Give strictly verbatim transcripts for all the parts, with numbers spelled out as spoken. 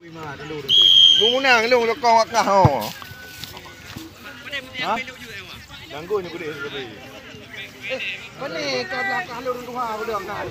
Meunang lôn lokong wakah ho. Ha? Ganggu ni gudeh tadi. Eh, bani ka belakang lôn dua udah kan.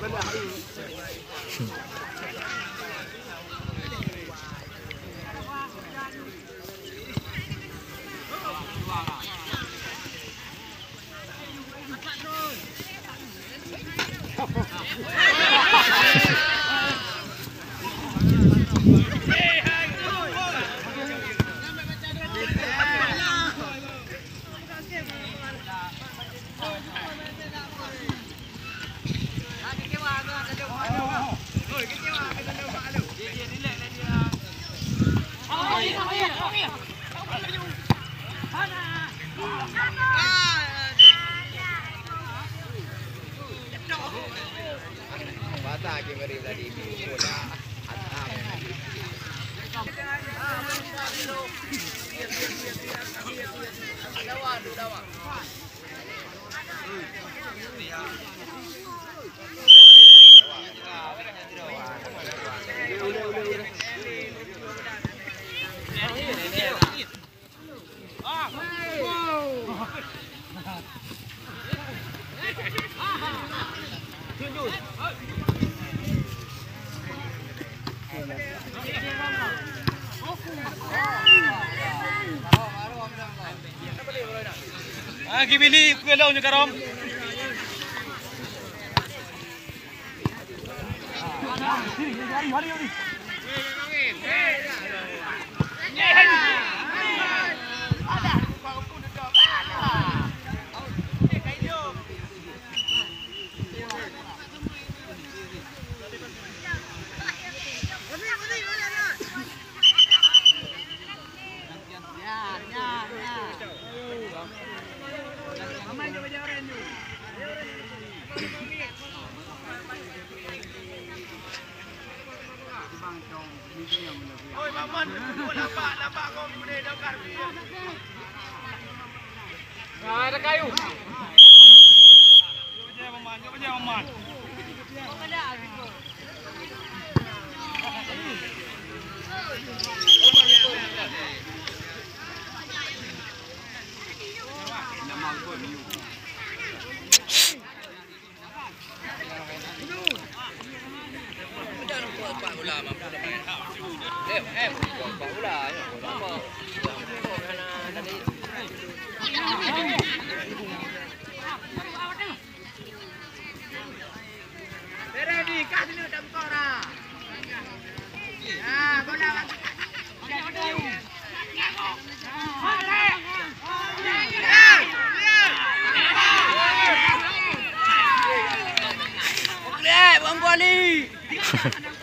Ah, Gibili, kuelong nyoe karom.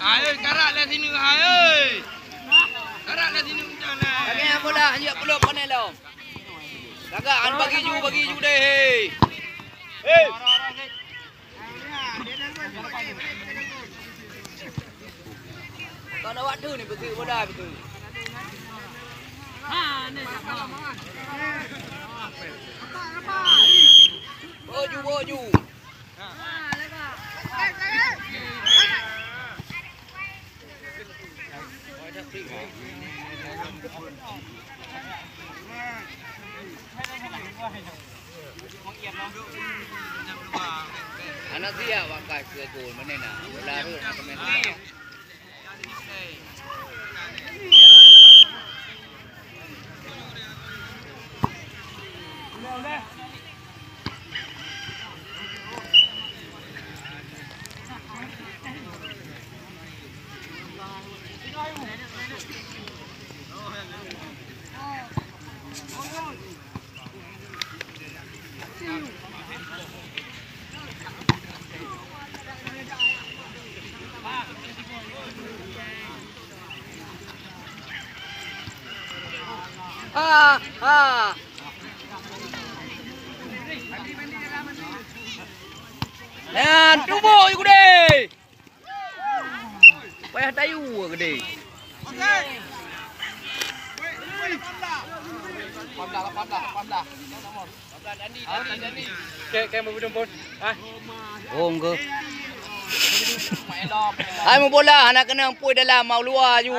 Hai, karak lé sini, hai, oi. Karak lé sini, uncang lé. Kami bola, hanjeuet pulop pané lom. Lagak, han bagi ju, bagi ju deh, hei. Hei. Kon awak tu ni beutôi bola beutôi. Boju, boju. Hana siap wakai keu gol, meunan na. Bola rhot na keumeungan. Ha, ha. Nyan, tumbok ju keudeh. Payah tayue keudeh. Kek, kek, mau pun. Ah. Oh, enggak. Hai meubola hana keunong pui dalam, mau luwa ju.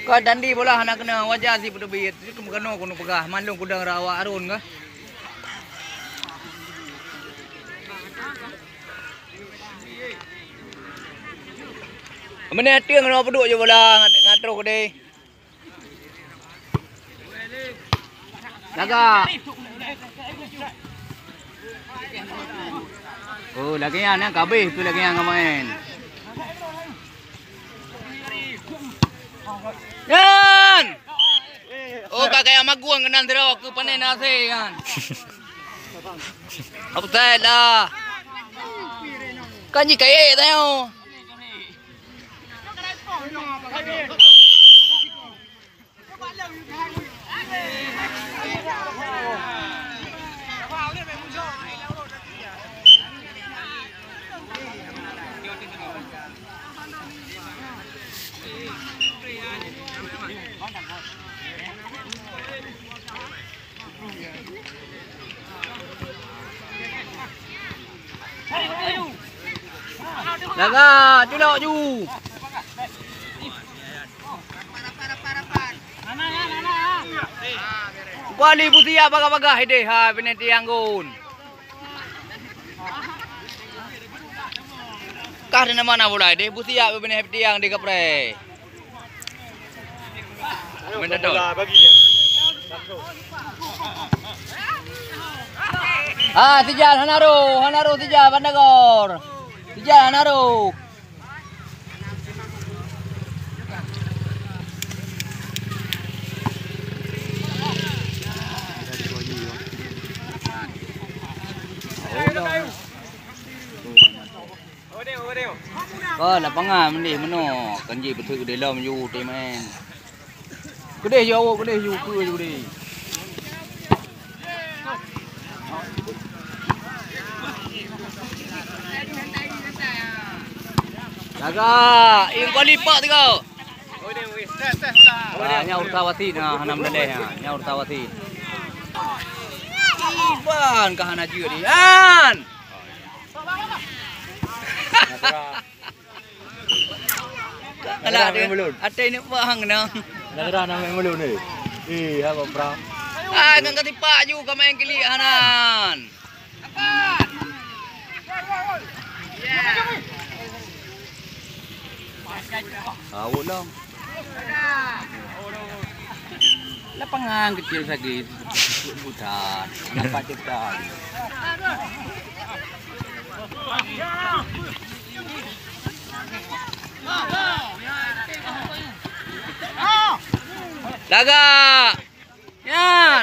Ka tandi bola hana keunong, wajar si peuteubiet. Itu meukeunoe keuneuk peugah, mandum kudang rawa Arun ka. Meunyoe tieng nyoe peuduek je bola ngat, ngat troh keudeh. Jaga. Oh, lagèe nyan, nyan ka abéh tu lagèe nyan ka main. Nyan! Oh, ka kaya magueng keunan sidroe keu panen asèe nyan. Offside lah. Kan jikayek tanyoe. Jaga, culok ju. Kuali busiak bagah-bagah ideh ha penalti Anggun. Kah di mana bola ideh busiak penalti Anggun di kapreh. Ah, Tijan hana roh, hana roh Tijan Bandagor. Tijan hana roh. Oh, lapangan mendeh meunoe, kan jih beutôi keudeh lom ju teumain. Keudeh ju awak, keudeh ju keue ju deh. Jaga, ing kali pak tiga. Ah, nya urta wasit, nah, hana meudaleh, nah, nya urta wasit. Iban ka hana jeuet ni, an. Alah, até ni bang nah. Dah gerah nama mulun ni. Eh, apa pra? Ah, kan katipak ju ka main kelik hanan. Awak lah. Lapangan kecil saja, buta, nampak cekal. Lagak. Nyan.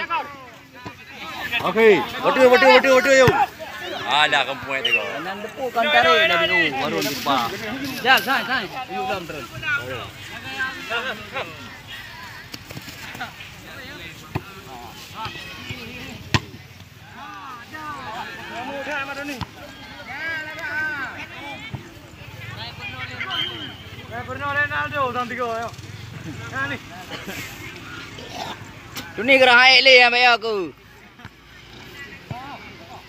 Okey, betul, betul, betul, betul, yuk. Alah, kempuai tengok. Nan depu kan tarik dari tu, baru jumpa. Ya, sai, sai. Yuk, dalam terus. Tu ni geura hai lé ya, bayar aku.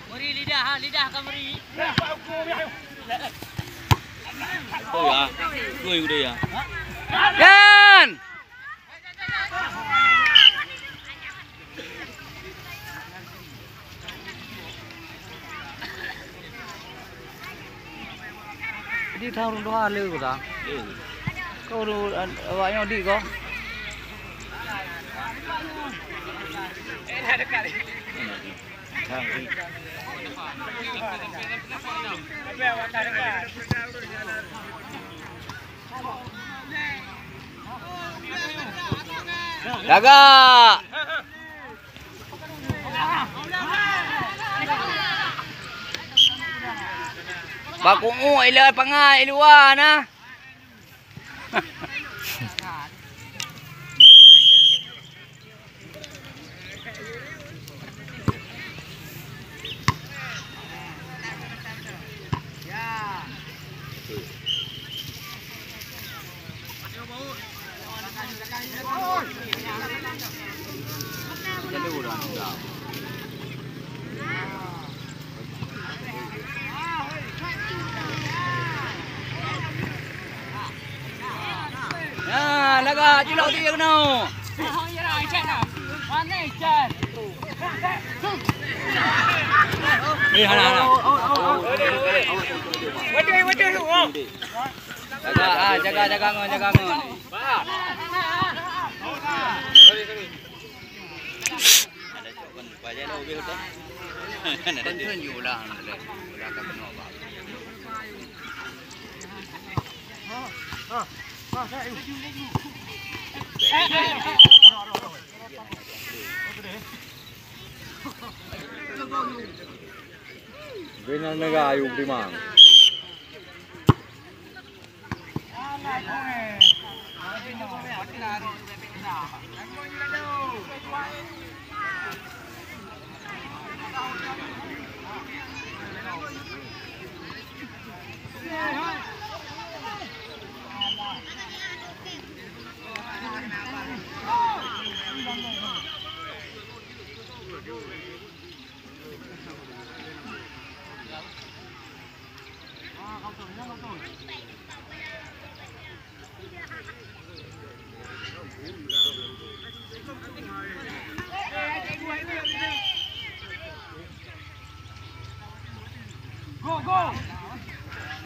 Beri lidah, ha, lidah kau beri. Oh ya, tu yang udah ya. Yan! Di thang rung dua le ko ta. Ko ru awak nyoe di ko. Jaga. Baku u ilai pangai luwa na. Jaga, cilok dia kena. Eh, hana, hana. Jaga, ah, jaga, jaga ngon, jaga ngon. Bina negara ayuh limang. Go, go.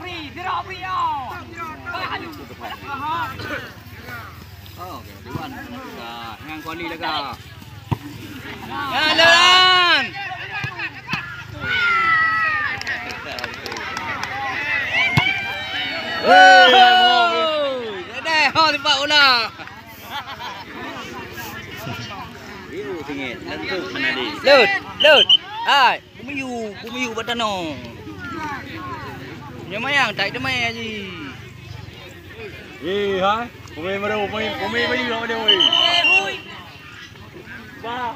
Free, gerak free, oh. Baik, ayo. Oh, Ridwan. Dah, nyan kuali lega. Jalan. Hei, hei, hei. Deh, oh, tempat bola. Biru sengit, lentuk menadi. Lut, lut. Hai, bumiyu, bumiyu bak tanoh. Nyoe mayang, tai teumai aji. Eh, hai. Pemain baru, pemain, pemain baru awak dia, woi. Bah.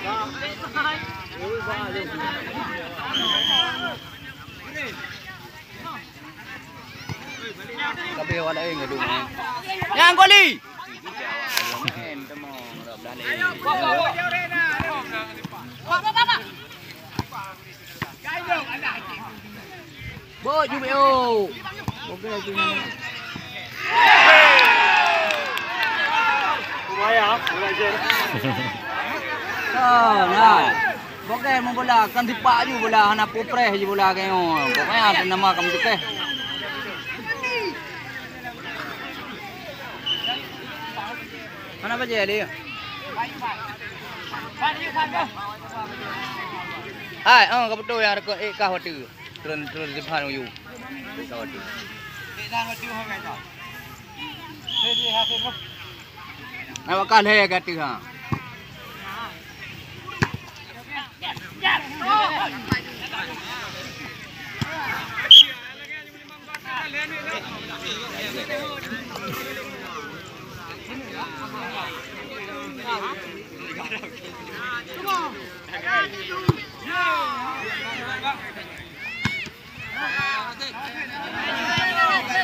Bah. Tapi awak lain gaduh main. Yang goli. Bo jumeo. Oke, oke. Lumayan, lumayan. Oh, nah. Bokeh meubola, kan sipak ju bola, hana pupreh ju bola keu nyoe. Pokoknya nama kamu tukeh. Hana bajée lé. Hai, oh, ka beutôi nyang reukot, eh, kah watèe. Turun, turun Zibhan uyu. Ka watèe. Awak ka lhèe ka teuh, ha.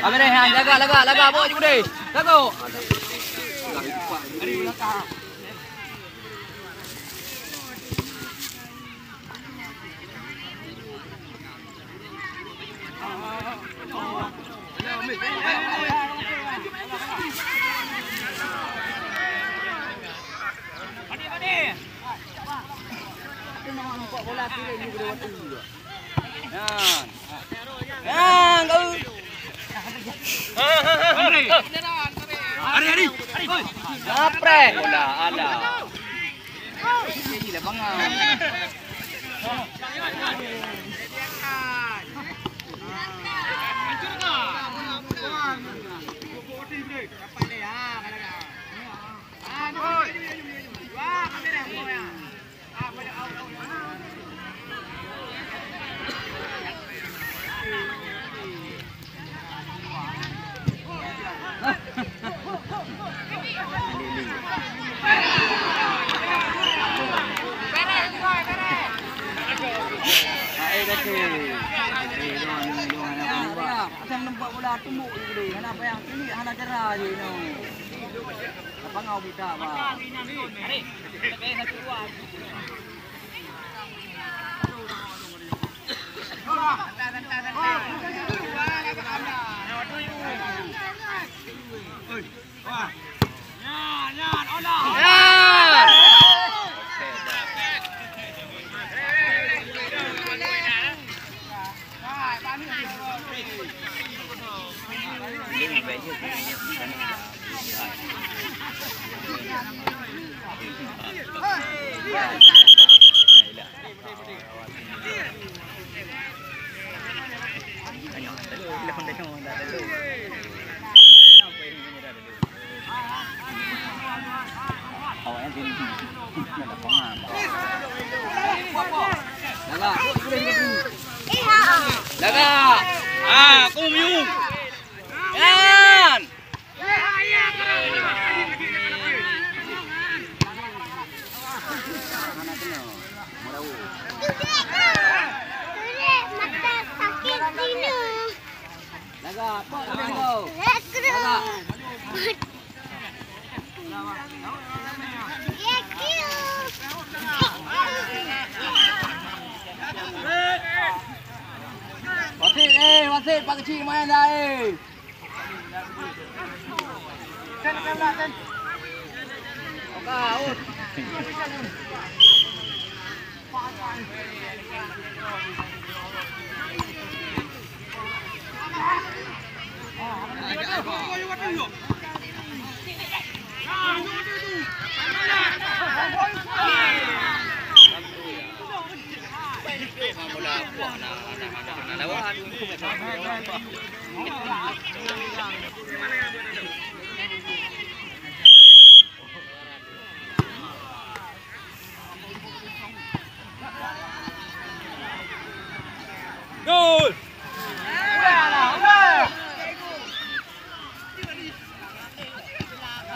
Abang Rehan, jaga, laga, laga, bawa je budai. Jaga. Nyan. Nyan, kau. Hari, hari. Ngapreh. Bola, alah. Asai nampak bola tumbuk je deh. Hana payah tulik, hana cara je nyoe. Lapang buta, bah. Jaga. Ah, kum yung. Yan. Jaga, apa? Jaga. Wasit, eh, wasit, Pak Kecil main dah, eh. Oka, out. Gol!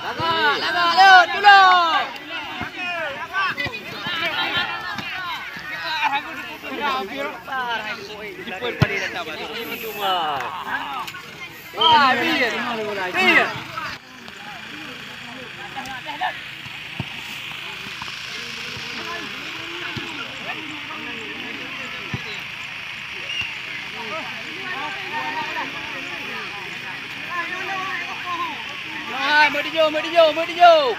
Laga, laga, lôn, tulông! Wah, iya. Iya. Ah, meudijoe, meudijoe, meudijoe.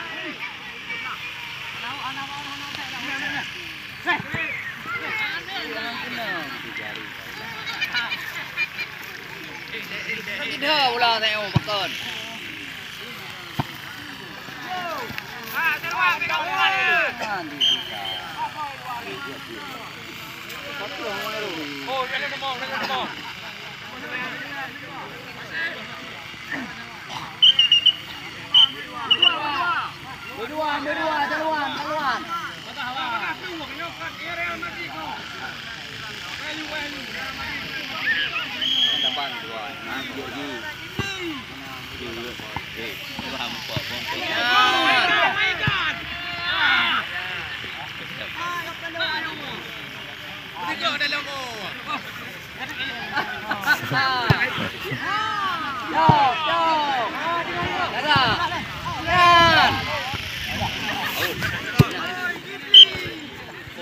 Kita ulang tengok pakon. Berdua, berdua, jalan, jalan. Tabang dua, nah, dua ji.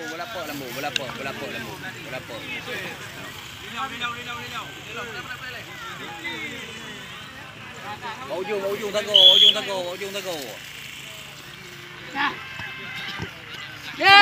Bola pok lambu, bola pok, bola pok lambu, bola pok. Bak ujong, bak ujong tagoe, bak ujong tagoe, bak ujong tagoe. Ya!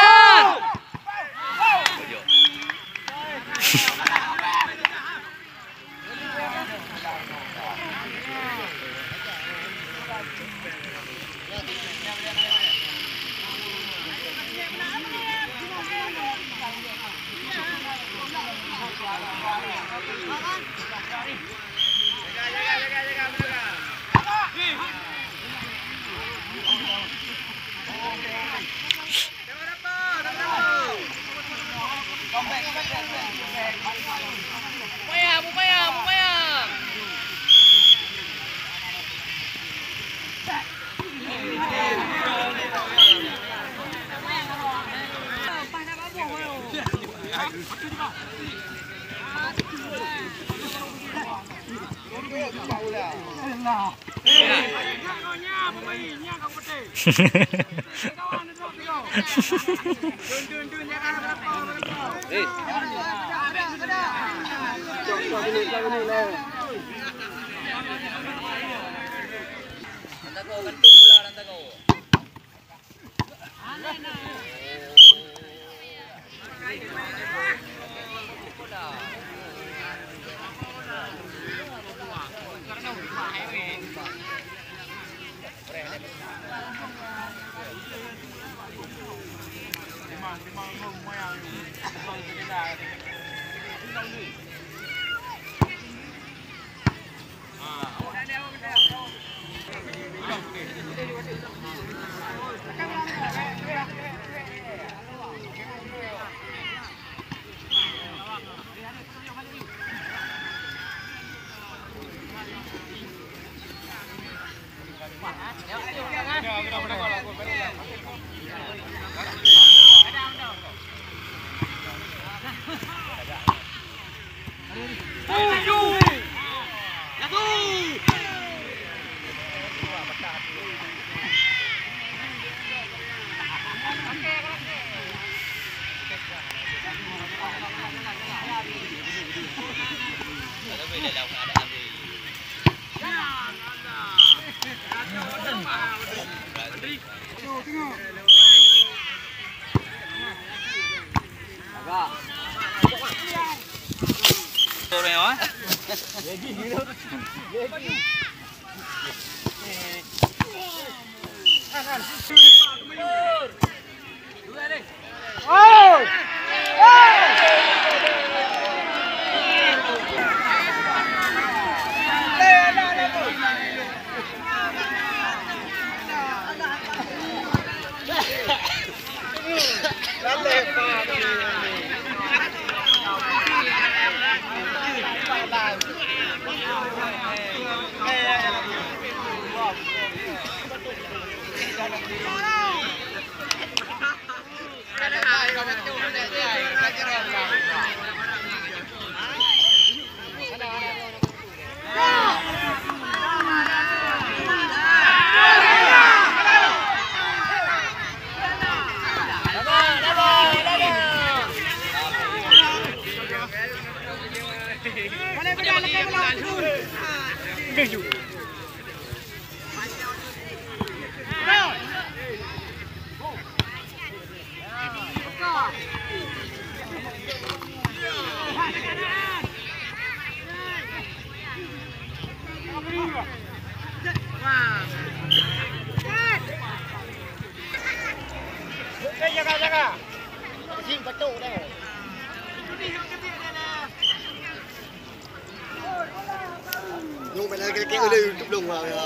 Nyoe main lagi-lagi oleh YouTube dong, wah, ya.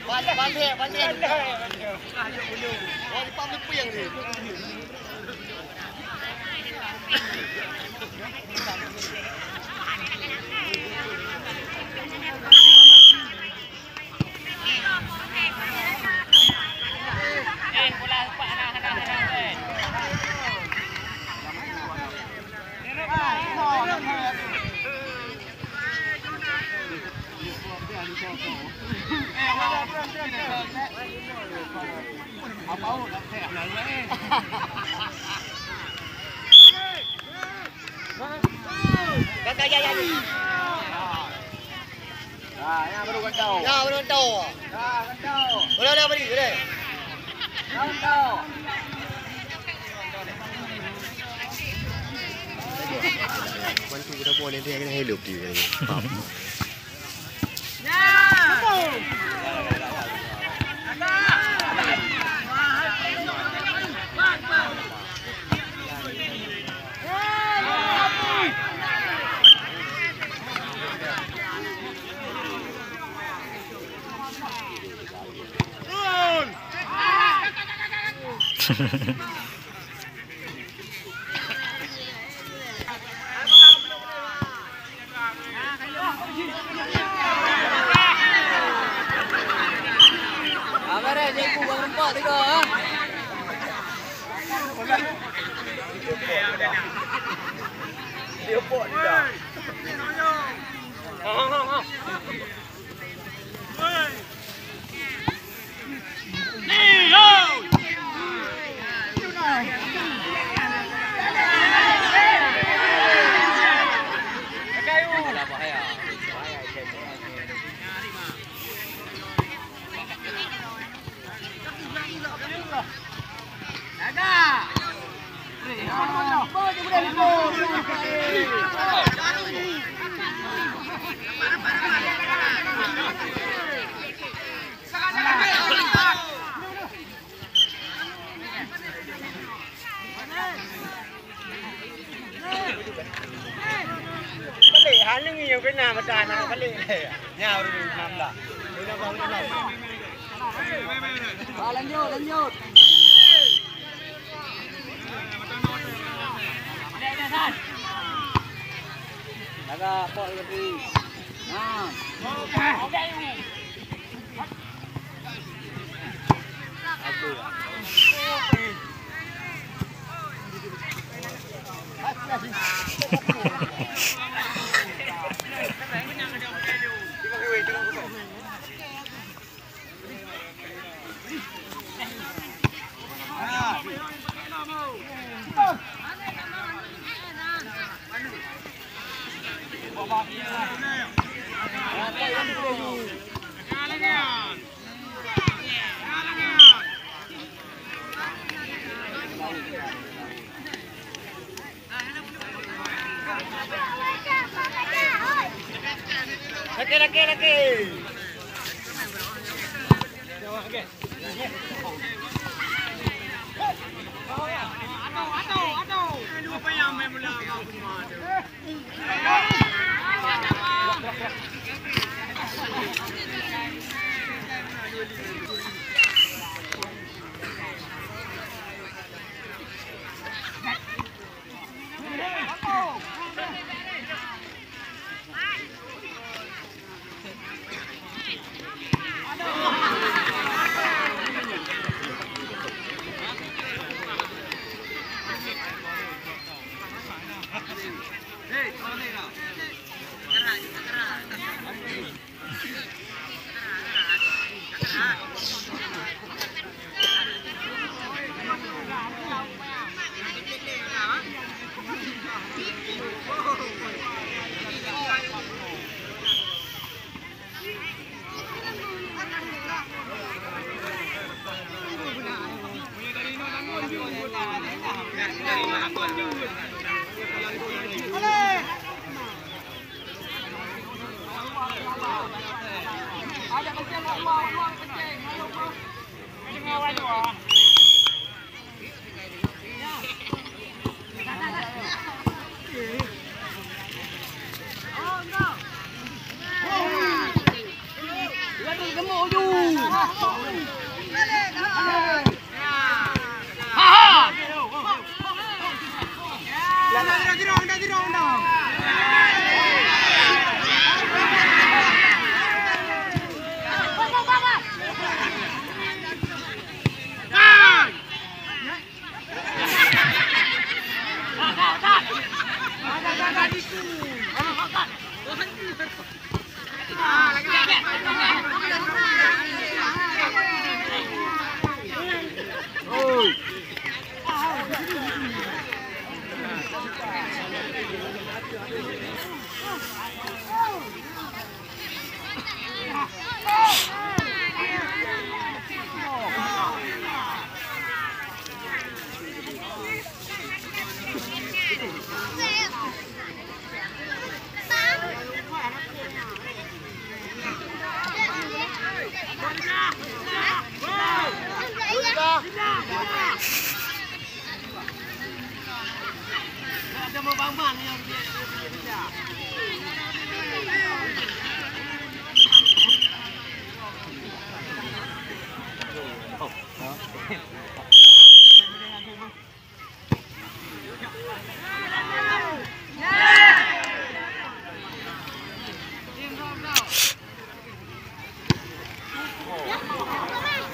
Balik, balik, balik. Wah, di pam ni puyeng ni. Bantu kita pun ada yang help dia. Balik, hana ngieng kena mata anak balik. Nya ureueng enam belas. Ah, lanjut, lanjut. Jaga, Pok, lebih. Laki, laki, laki.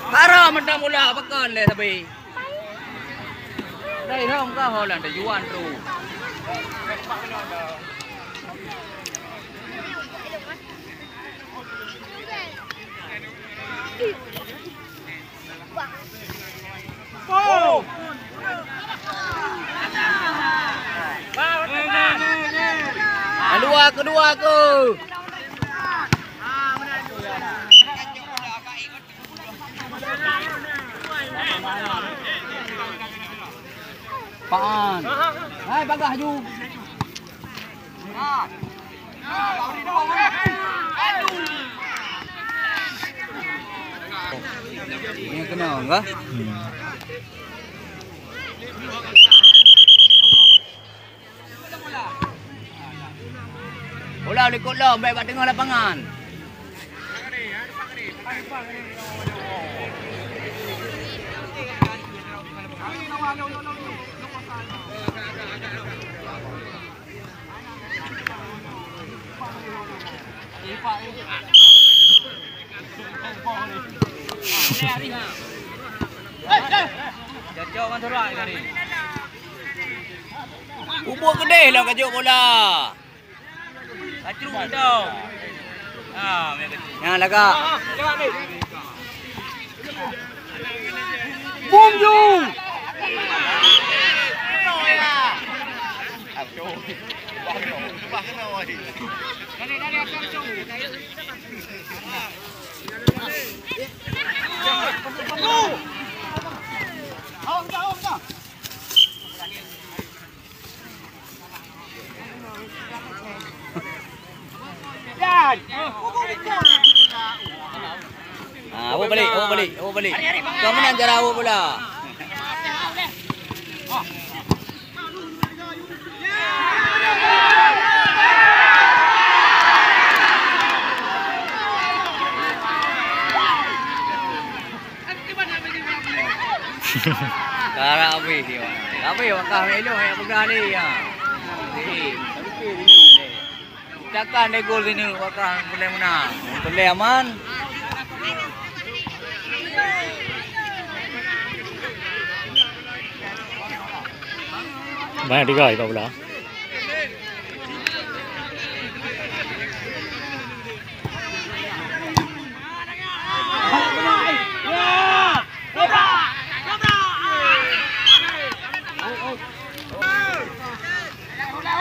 Hara mantong mula pakon lé sabe. Dai hom ka ho lan tajuan tu. Kedua, kedua ke. Paan. Hai, bagah ju. Ni kena enggak? Hmm. Bola likot lom, baik bak tengah lapangan. Ubuk keudeh lom kajok bola. Kacruk dong. Ha, meunan kacruk. Nyan lagak. Bum ju. Ah, awak balik, awak balik, awak balik. Kau menang cara awak bola. Karap habéh dia. Habéh wakah ilong, hana peugah lé, ya. Hei, takkan deh gol sini, wakah boleh menang. Boleh aman. Banyak tiga, tiga bola.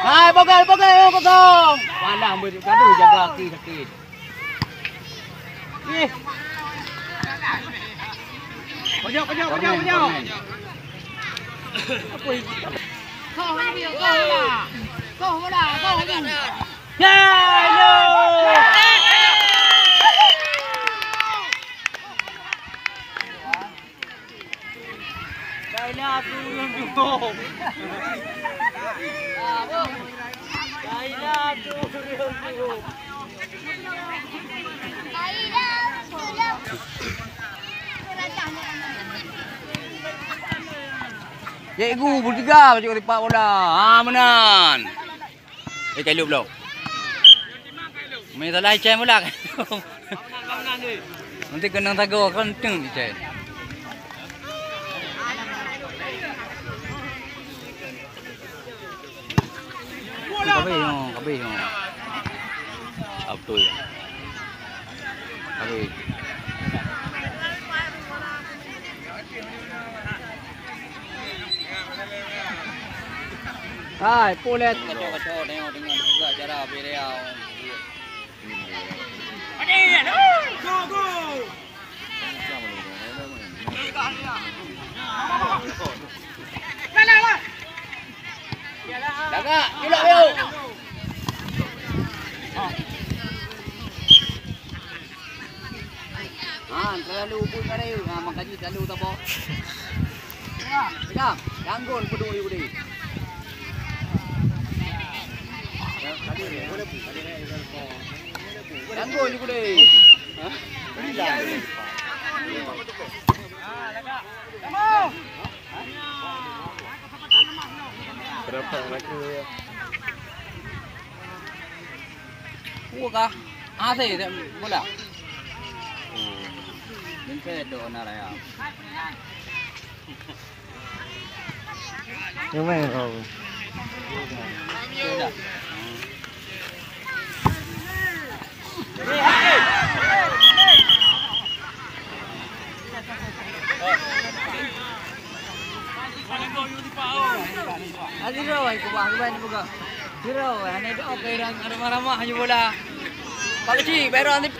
Hai, bogel, bogel, oh, kosong. Malah gaduh jaga kaki sakit. Ih. Pojok, pojok, pojok, pojok. Apa ini? Kau, kau, kau, kau, kau, kau. Ya, ya. Kaila turun dulu. Kaila turun dulu. Cikgu, bola tiga, cikgu tipak bola. Ha, meunan. Eh, kailub lom. Meusalah icai meulah. Nanti keunong sagoe, kan teuh icai. Kabeh nyoe, kabeh nyoe. Apa ya? Kabeh. Hai, pulet. Kacau-kacau, tengok, tengok, tengok cara beliau. Go, go. Lagak, culak, yuk. Ha, terlalu ubun kali. Ha, makajih terlalu tabok. Pegang, ganggun peduli budi. Ganggun budi. Ha? Berapa lagi ya? Buka. Ah, saya tak bola. Hmm. Minta doa nak raya. Yang main kau. Sudah. Adiro, kubah, kubah ni buka. Adiro, hana doa ke orang ramah-ramah je bola. Pak Kecil, bayar orang ni.